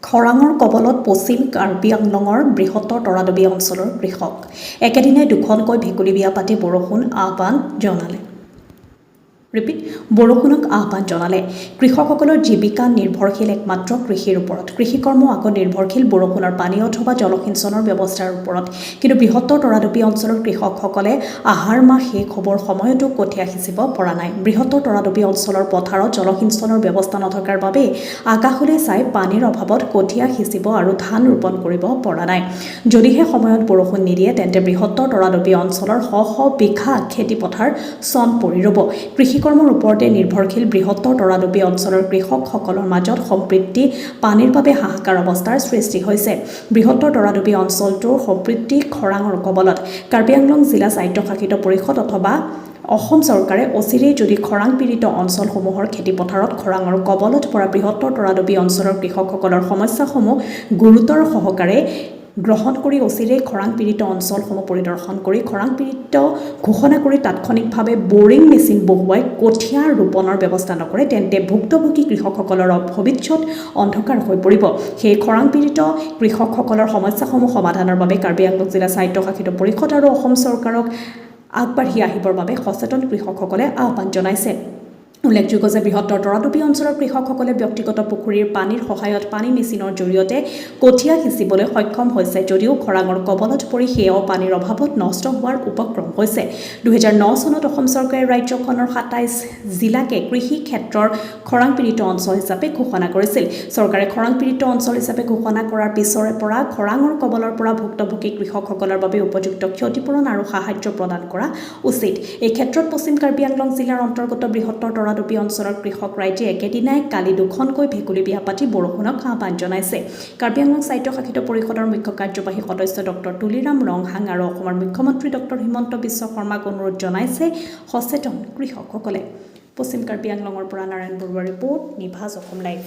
খৰাঙৰ কবলত পশ্চিম কাৰ্বি আংলঙৰ বৃহত্তৰ তৰাডুবি অঞ্চলৰ কৃষক। একেদিনাই দুখনকৈ ভেকুলী বিয়া পাতি বৰষুণ আহ্বান জনালে, ৰিপিট, বৰষুণক আহ্বান জনালে। কৃষকসকলৰ জীৱিকা নিৰ্ভৰশীল একমাত্ৰ কৃষিৰ ওপৰত। কৃষিকৰ্ম আকৌ নিৰ্ভৰশীল বৰষুণৰ পানী অথবা জলসিঞ্চনৰ ব্যৱস্থাৰ ওপৰত। কিন্তু বৃহত্তৰ তৰাডুবি অঞ্চলৰ কৃষকসকলে আহাৰ মাহ শেষ হ'বৰ সময়তো কঠীয়া সিঁচিব পৰা নাই। বৃহত্তৰ তৰাডুবি অঞ্চলৰ পথাৰত জলসিঞ্চনৰ ব্যৱস্থা নথকাৰ বাবেই আকাশলৈ চাই পানীৰ অভাৱত কঠীয়া সিঁচিব আৰু ধান ৰোপণ কৰিব পৰা নাই। যদিহে সময়ত বৰষুণ নিদিয়ে, তেন্তে বৃহত্তৰ তৰাডুবি অঞ্চলৰ শ শ বিঘা খেতিপথাৰ চন পৰি ৰ'ব। কৃষিকৰ্মৰ ওপৰতে নিৰ্ভৰশীল বৃহত্তৰ তৰাডুবি অঞ্চলৰ কৃষকসকলৰ মাজত সম্প্ৰতি পানীৰ বাবে হাহাকাৰ অৱস্থাৰ সৃষ্টি হৈছে। বৃহত্তৰ তৰাডুবি অঞ্চলটোৰ সম্প্ৰতি খৰাঙৰ কবলত। কাৰ্বি আংলং জিলা স্বায়ত্তশাসিত পৰিষদ অথবা অসম চৰকাৰে অচিৰেই যদি খৰাং পীড়িত অঞ্চলসমূহৰ খেতিপথাৰত খৰাঙৰ কবলত পৰা বৃহত্তৰ তৰাডুবি অঞ্চলৰ কৃষকসকলৰ সমস্যাসমূহ গুৰুতৰ সহকাৰে গ্ৰহণ কৰি অচিৰেই খৰাং পীড়িত অঞ্চলসমূহ পৰিদৰ্শন কৰি খৰাং পীড়িত ঘোষণা কৰি তাৎক্ষণিকভাৱে বৰিং মেচিন বহুৱাই কঠীয়া ৰোপণৰ ব্যৱস্থা নকৰে, তেন্তে ভুক্তভোগী কৃষকসকলৰ ভৱিষ্যত অন্ধকাৰ হৈ পৰিব। সেয়ে খৰাং পীড়িত কৃষকসকলৰ সমস্যাসমূহ সমাধানৰ বাবে কাৰ্বি আংলং জিলা স্বায়ত্তশাসিত পৰিষদ আৰু অসম চৰকাৰক আগবাঢ়ি আহিবৰ বাবে সচেতন কৃষকসকলে আহ্বান জনাইছে। উল্লেখযোগ্য যে বৃহত্তৰ তৰাডুবি অঞ্চলৰ কৃষকসকলে ব্যক্তিগত পুখুৰীৰ পানীৰ সহায়ত পানী মেচিনৰ জৰিয়তে কঠীয়া সিঁচিবলৈ সক্ষম হৈছে যদিও খৰাঙৰ কবলত পৰি সেয়াও পানীৰ অভাৱত নষ্ট হোৱাৰ উপক্ৰম হৈছে। 2009 চনত অসম চৰকাৰে ৰাজ্যখনৰ 27 জিলাকে কৃষি ক্ষেত্ৰৰ খৰাং পীড়িত অঞ্চল হিচাপে ঘোষণা কৰিছিল। চৰকাৰে খৰাং পীড়িত অঞ্চল হিচাপে ঘোষণা কৰাৰ পিছৰে পৰা খৰাঙৰ কবলৰ পৰা ভুক্তভোগী কৃষকসকলৰ বাবে উপযুক্ত ক্ষতিপূৰণ আৰু সাহায্য প্ৰদান কৰা উচিত। এই ক্ষেত্ৰত পশ্চিম কাৰ্বি আংলং জিলাৰ অন্তৰ্গত বৃহত্তৰ তৰাডুবি অঞ্চলৰ কৃষক ৰাইজে একেদিনাই কালি দুখনকৈ ভেকুলী বিয়া পাতি বৰষুণক আহ্বান জনাইছে। কাৰ্বি আংলং স্বায়ত্তশাসিত পৰিষদৰ মুখ্য কাৰ্যবাহী সদস্য ডক্টৰ তুলিৰাম ৰংহাং আৰু অসমৰ মুখ্যমন্ত্ৰী ডক্টৰ হিমন্ত বিশ্ব শৰ্মাক অনুৰোধ জনাইছে সচেতন কৃষকসকলে। পশ্চিম কাৰ্বি আংলঙৰ পৰা নাৰায়ণ বৰুৱাৰ ৰিপৰ্ট, নিভাজ অসম লাইভ।